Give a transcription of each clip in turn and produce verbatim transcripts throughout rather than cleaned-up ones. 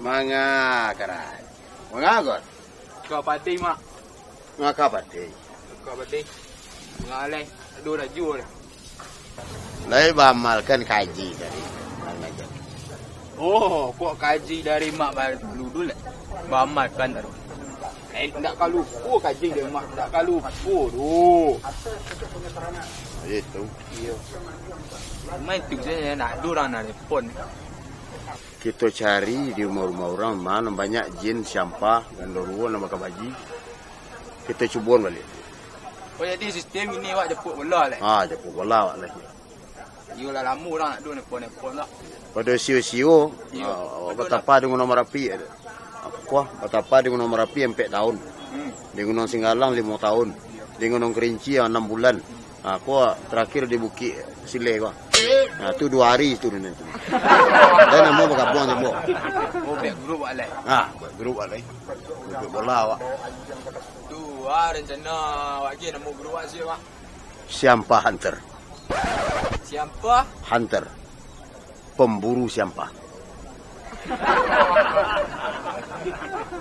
Manga karai. Manga, Got? Ka padai, Mak. Manga ka padai. Ka padai. Manga lai. Aduh, laju lah. Lai baamalkan kaji tadi. Oh, kok kaji dari Mak ba-, dulu lah. Baamalkan taruih. Eh, ndak ka lupo kaji dari Mak, ndak ka lupo doh. Itu. Iyo. Main tu sajo, nak ado urang nak telepon. Kito cari di rumah-rumah urang, ma nan banyak jin, siampah, gandaruwo, nan bakabaji. Kito cuboan baliak. Oh, jadi sistem iko awak japuik bola lai? Ah, japuik bola awak lai. Iyo lah, lamo urang ndak ado nelpon-nelpon lah. Pado sio-sio, iyo, ah, batapa di Gunuang Marapi. Kuah, batapa di Gunuang Marapi ampek taun. Hmm. Di Gunuang Singgalang limo taun. Iyo. Di Gunuang Kerinci, ah, anam bulan. Ah, ko terakhir di Bukik Sileh ko. Ah, tu duo hari tu nanti. Dan namo bagabuang je, Bo. Oh, buek grup awak lai. Ah, buek grup awak lai. Grup bola awak. Tu, ah, rencana awak agiah namo grup awak sia, Mak? Siampah Hunter. Siampah? Hunter. Pemburu siampah.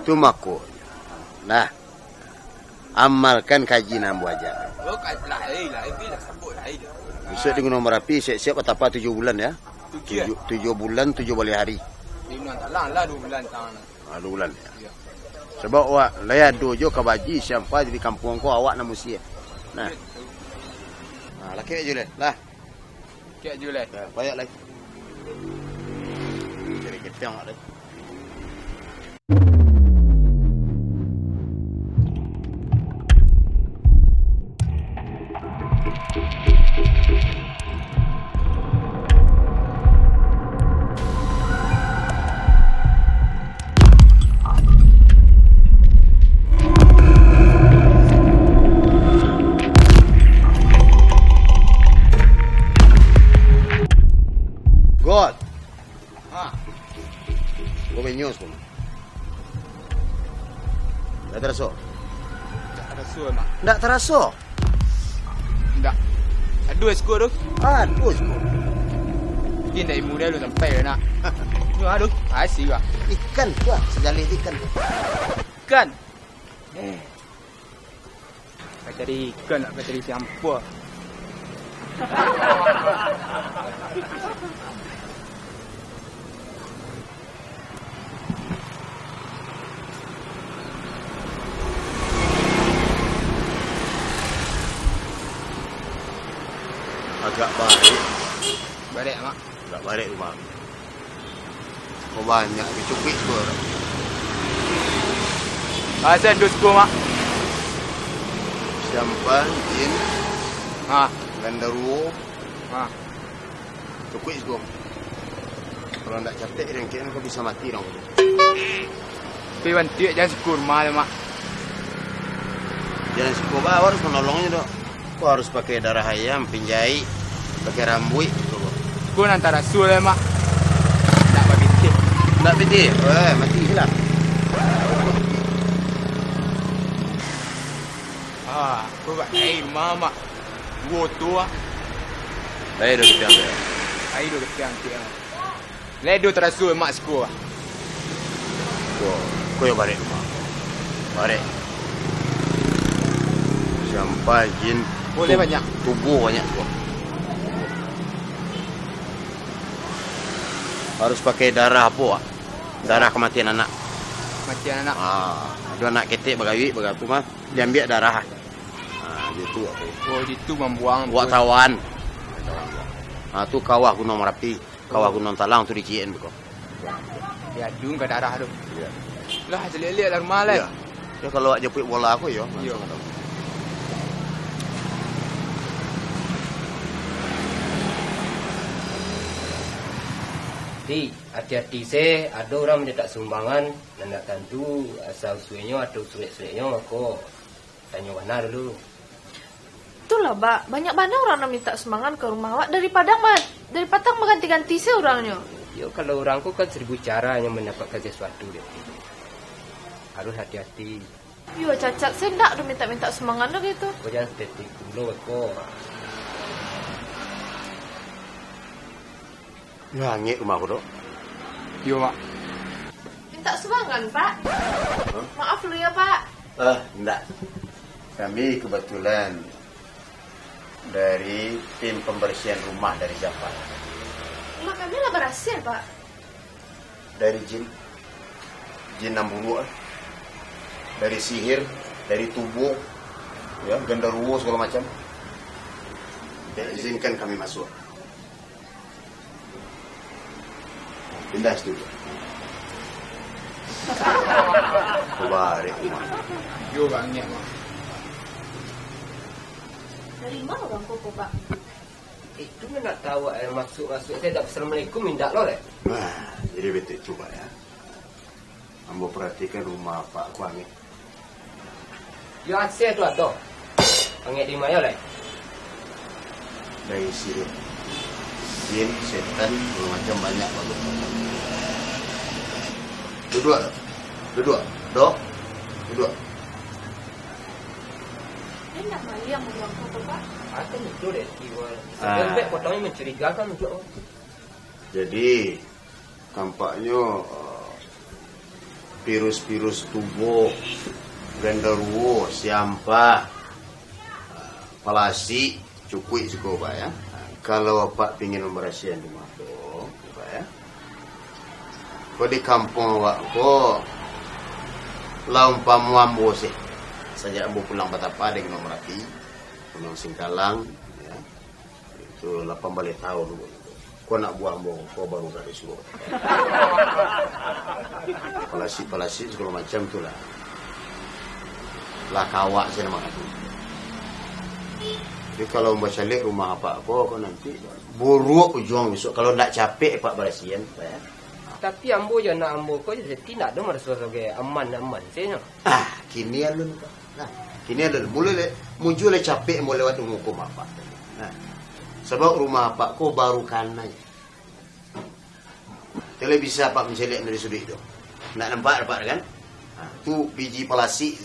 Tu mako. Nah. Amalkan kaji nan ambo aja. Oh, ka-, lai, lai, pi lah, sabuik lai. Bisuak di Gunuang Marapi, siap-siap batapa tujuah bulan, ya. Tujuah? Tujuah, tujuah bulan, tujuah baleh hari. Di Gunuang Talang lah duo bulan, tang. Ah, duo bulan, ya. Iyo. Sabab awak, lai ado jo kabaji, siampah di kampuang ko, awak nan musti. Nah. Nah, lakek aja lah. Lah. Kek aja lai. Nah, payak lai. Cari ketiang awak lai. God. Ha. Ko banyos ko. Ndak taraso? Ndak taraso, Mak. Ndak taraso? Ndak. Aduh, siko tu. Aduh, siko. Mungkin dari muda lu sampai nak. Nyo, aduh, kasih lah. Ikan tu, ah, sajaleh ikan tu. Ikan. Eh. Ka cari ikan, nak ka cari siampah. Agak barek. Barek, Mak. Agak barek rumah. Ko banyak, cukuik ko. Asa dus ko, Mak. Siampah, jin. Ha. Gandaruwo. Ha. Cukuik ko. Kalau ndak catek, dengkek ko bisa mati dong. Tapi bantuak jan syukur mah, Mak. Jan syukur, bah, harus manolongnyo, dok. Ko harus pakai darah ayam, pinjahik, pakai rambuik, gitu, Bang. Ko nan taraso lai, Mak. Ndak babitih. Ndak bitih? Eh, mati lah. Ah, ko gak air mah, Mak. Duo tu, ah. Air dah ketiang, Bang. Air dah ketiang, ketiang. Lai do taraso mak siko. Ko, ko yo barek rumah. Barek. Sampah jin. Boleh tu-, banyak. Tubuh banyak ko. Harus pakai darah apo, Wak? Darah kematian anak. Kematian anak. Ah, ado anak ketek bagawik, bagapo mah, diambiak darah. Ah, gitu, Wak. Oh, gitu mambuang. Wak tawan. Ah, tu kawah Gunung Merapi. Kawah Gunung Talang tu di C N ko. Ya, dung ka darah tu. Iya. Lah, caliak-liak lah rumah lai. Iya. Ya, kalau awak japuik bola ko, yo, iyo, langsung tahu. Ti, ati-ati se, ado urang mintak sumbangan, nan ndak tantu asa usuinyo atau surek-sureknyo, mako tanyo bana dulu. Itulah, Bak. Banyak bana urang nan mintak sumbangan ka rumah awak. Dari Padang ba-, dari patang baganti-ganti se urangnyo. Yo, kalau urang ko kan seribu caranyo mandapatkan sasuatu, dek. Harus hati-hati. Yo, Cacak, se ndak doh mintak-mintak sumbangan doh gitu. Ko jan seperti kulo ko. Yo, angek rumah ko, Dok. Yo, Mak. Eh, Tak subangan, Pak. Hah? Maaf lu ya, Pak. Ah, ndak. Kami kebetulan dari tim pembersihan rumah dari Japan. Rumah kami lah berhasil, Pak. Dari jin, jin nan buruak, dari sihir, dari tubuh, ya, genderuwo segala macam. Ya, izinkan kami masuk. Pindah situ. Kubarek rumah. Yo, Bang, ngiak, Bang. Dari ma urang ko, Pak? Itu mah ndak tahu, eh, masuk-masuk. Saya dak assalamualaikum, indak lo, deh. Nah, jadi betul itu, Pak, ya. Ambo perhatikan rumah Apak ko angek. Yo, A C tu ado. Angek di ma yo lai? Dari sihir. Jin, setan, segala macam banyak bagus. Duduak, duduak, dok, duduak. Dia nak maliang rumah ko, Pak? Atau itu deh, Iwan. Ah. Sampai potongnya mencurigakan juga, oh. Jadi, tampaknyo, eh, virus-virus tubuh, genderuwo, siampah, eh, palasik, cukuik siko, Pak, ya. Kalau Apak pingin mambarasiahan rumah ko, Pak, ya. Ko di kampuang awak ko, lah umpamo ambo sih. Sajak ambo pulang batapa dari Gunung Marapi, Gunung Singkalang, ya. Itu lapan baleh taun dulu. Ko anak buah ambo, ko baru dari suruh. Palasik-palasik segala macam tu lah. Lah kawak saya nama tu. Jadi kalau ambo caliak rumah Apak ko, ko nanti buruak ujuang besok. Kalau ndak capek Apak barasian, Pak, ya. Tapi ambo jo anak ambo ko, jadi ndak ado maraso sabagai aman-aman sajo. Ah, kini alun, Pak. Nah, kini alun. Mulai le, muncul le capek ambo lewat rumah ko Apak. Nah, sabab rumah Apak ko baru kanai. Kalau bisa Apak mancaliak dari suduik tu. Ndak nampak, nampak kan? Nah, tu biji palasik.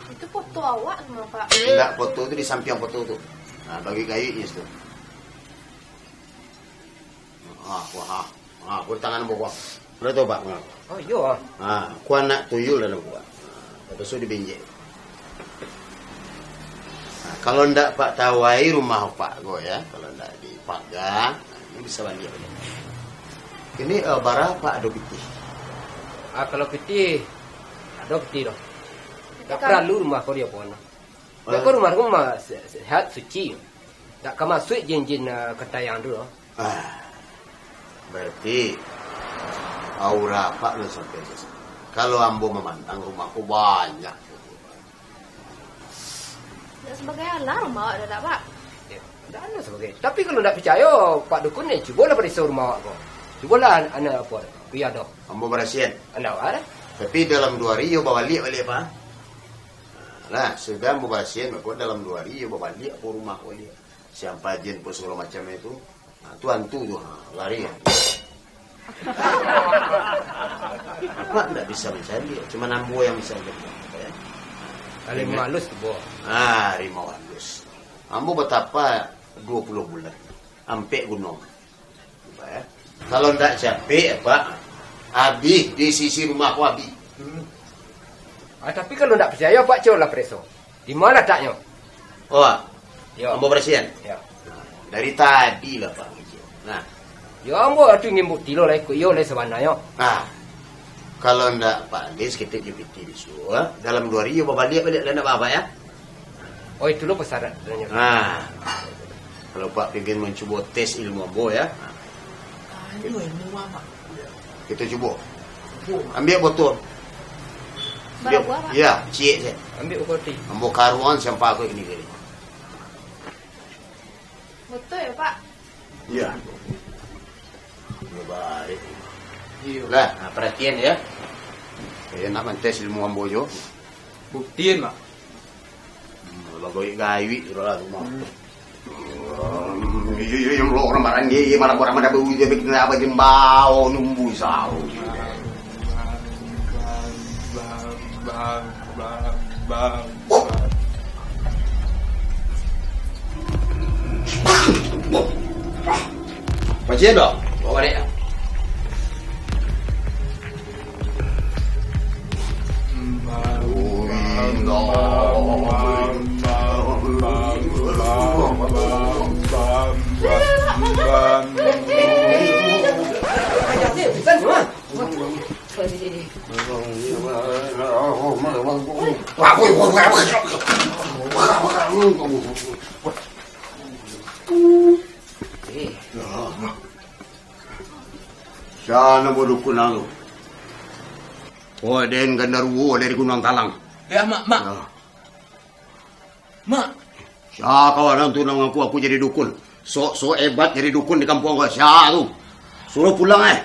Itu foto awak tu, Pak? Ndak, foto tu di sampiang foto tu. Nah, bagi gayuiknyo situ. Ah, wah, ah. Ah, ko di tangan ambo ko. Udah tu, Pak. Ah. Oh, iyo, ah. Ah, ko anak tuyul dalam ko. Ah, lepas tu dibenjek. Nah, kalau ndak Apak tawai rumah Apak ko, ya, kalau ndak dipaga, nah, ini bisa baliak, baliak. Kini, eh, bara Apak ado pitih? Ah, kalau pitih, ado pitih doh. Ndak paralu rumah ko diapoan. Ndak ko rumah ko mah se-, sehat, suci. Ndak ka masuak jin-jin, eh, kentayang tu doh. Ah, berarti aura Apak alun sampai ka situ. Kalau ambo mamandang rumah ko banyak. Ndak sabagai alarm awak dah, Pak? Ya, ndak ado sabagai. Tapi kalau ndak picayo, Pak Dukun ni, cubolah pareso rumah awak ko. Cubolah an-, anu apo, kuya doh. Ambo barasian. Anu awak dah. Tapi dalam duo hari yo babaliak baliak, Pak. Nah, sudah ambo barasian, mako dalam duo hari yo babaliak ko rumah ko baliak. Siampah jin pun sagalo macam itu. Nah, tu hantu tu, ha, lari. Apak ndak bisa mancaliak, cuma ambo yang bisa mancaliak, ya. Harimau alus tu, Bo. Ah, harimau alus. Ambo batapa duo puluah bulan, ampek gunuang. Apak, ya. Kalau ndak capek, Apak, abih di sisi rumah ko abih. Hmm. Ah, tapi kalau ndak picayo, Apak cubolah pareso. Di ma lataknyo? Oh, yo. Ambo barasian? Yo. Dari tadi lah, Pak. Nah. Yo, ambo tu ingin bukti lo lah, ikuik iyo lah sabananyo. Nah. Kalau ndak, Pak, di saketek jo pitih di suo, dalam duo hari yo babaliak baliak lah, ndak baa, ya? Oh, itu lo pasaratannyo. Nah. Kalau Pak pingin mancubo tes ilmu ambo, ya. Ayo, ilmu apo? Kito cubo. Cubo. Ambiak botol. Barabuah, Pak? Iyo, ciek se. Ambiak botol ti. Ambo karuan sampah ko kini kali. Botol yo, Pak? Iyo. Iyo, baik. Iyo. Lah, nah, paratian yo. Sayo nak mantes ilmu ambo jo. Buktiin, Pak. Hmm, lah gawik-gawik sudah lah tu mah. Hmm. Hmm, iyo, iyo, iyo, lo urang barang, iyo, iyo, malah urang mana bau, iyo, bikin apa, jembau, numbu, sau. Bang, bang, bang, bang, bang, bang. Pasian dah, bawa balik dah. Sia nan badukun ang tu? Oden Gandaruwo dari Gunuang Talang. Ya, Mak, Mak. Ya. Mak. Sia kawan ang tu nan mangaku-ngaku jadi dukun? Sok-sok hebat jadi dukun di kampuang ko. Sia tu? Suruah pulang, eh.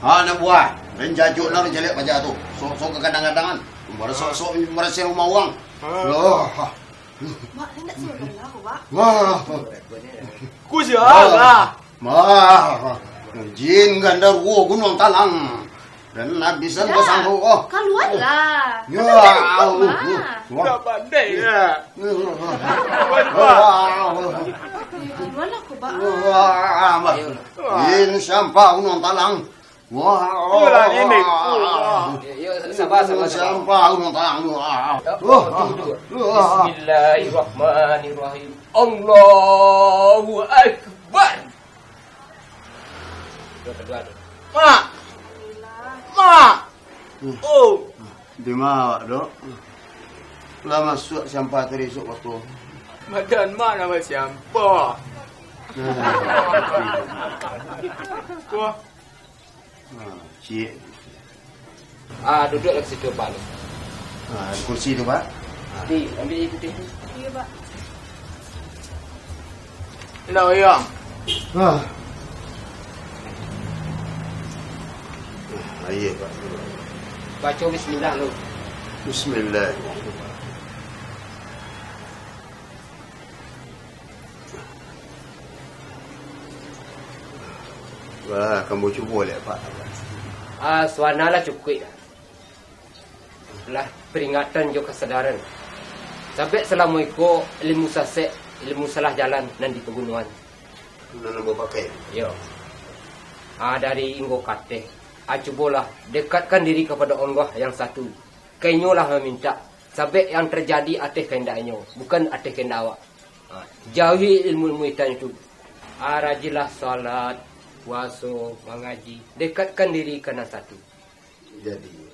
Ha, anak buah. Nan jajuak nan jalek paja tu. Sok-sok kagadang-gadangan. Maraso-sok marasian rumah urang. Loh. Mak, indak suruah pulang ko, Mak. Wah. Ku sia lah. Mah, jin Gandaruwo Gunuang Talang. Dan abisan basangko ko. Kaluarlah. Ya. Kan Allah. Mak. Wah. Dah pandai lah. Wah. Kaluarlah ko, Mak. Wah, Mak. Jin sampah Gunuang Talang. Wah. Iyolah, nenek. Wah. Yo, yo, sabar, sabar, sabar. Sampah Gunuang Talang. Wah. Wah. Bismillahirrahmanirrahim. Allahu Akbar. Mak! Mak! Hmm. Oh! Di ma awak, Dok? Lah masuak sampah tadi isuak waktu. Badan Mak nambah sampah. Nah. Wah. Ha, ciek. Ah, duduaklah ka situ, Pak. Ha, di kursi tu, Pak. Di, ambiak aia putiah tu. Iyo, Pak. Indak, Yang. Ha. Ha, iyo, Pak. Baco bismillah lu. Bismillah. Wah, kamu cubo liak, Pak. Ah, suana lah cukuik lah. Lah peringatan jo kasadaran. Sabab salamo iko ilmu sasek, ilmu salah jalan nan di pagunuan. Nan ambo pakai. Yo. Ah, dari inggo kateh. Ah, cubolah dekatkan diri kapado Allah yang satu. Ka Inyo lah mamintak, sabab yang terjadi ateh kahandak Inyo, bukan ateh kahandak awak. Ha, jauhi ilmu-ilmu itam itu. Ha, rajinlah salat, puaso, mangaji, dekatkan diri ka nan satu. Jadi,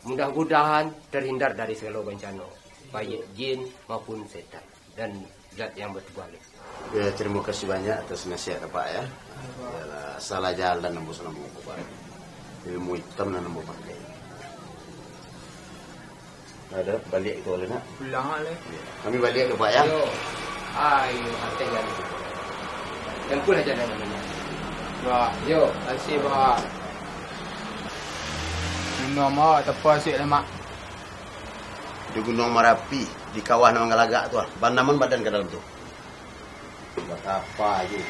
mudah-mudahan terhindar dari segalo bancano, baik jin maupun setan dan zat yang bertubuh halus. Ya, terima kasih banyak atas nasihat, Pak, ya. Yalah, salah jalan ambo salamo ko, Pak. Ilmu itam nan ambo pakai. Ada, baliak kito lai, nak? Pulang lah. Ya. Kami baliak dulu, Pak, ya. Yo. Ayo, ateh jalan. Tempuhlah jalan nan bana. Pak. Yo. Makasih, Pak. Gunuang ma awak tapasik lai, Mak? Di Gunuang Marapi, di kawah nan manggalagak tu, ah. Bandaman badan ka dalam tu. Batapa aja.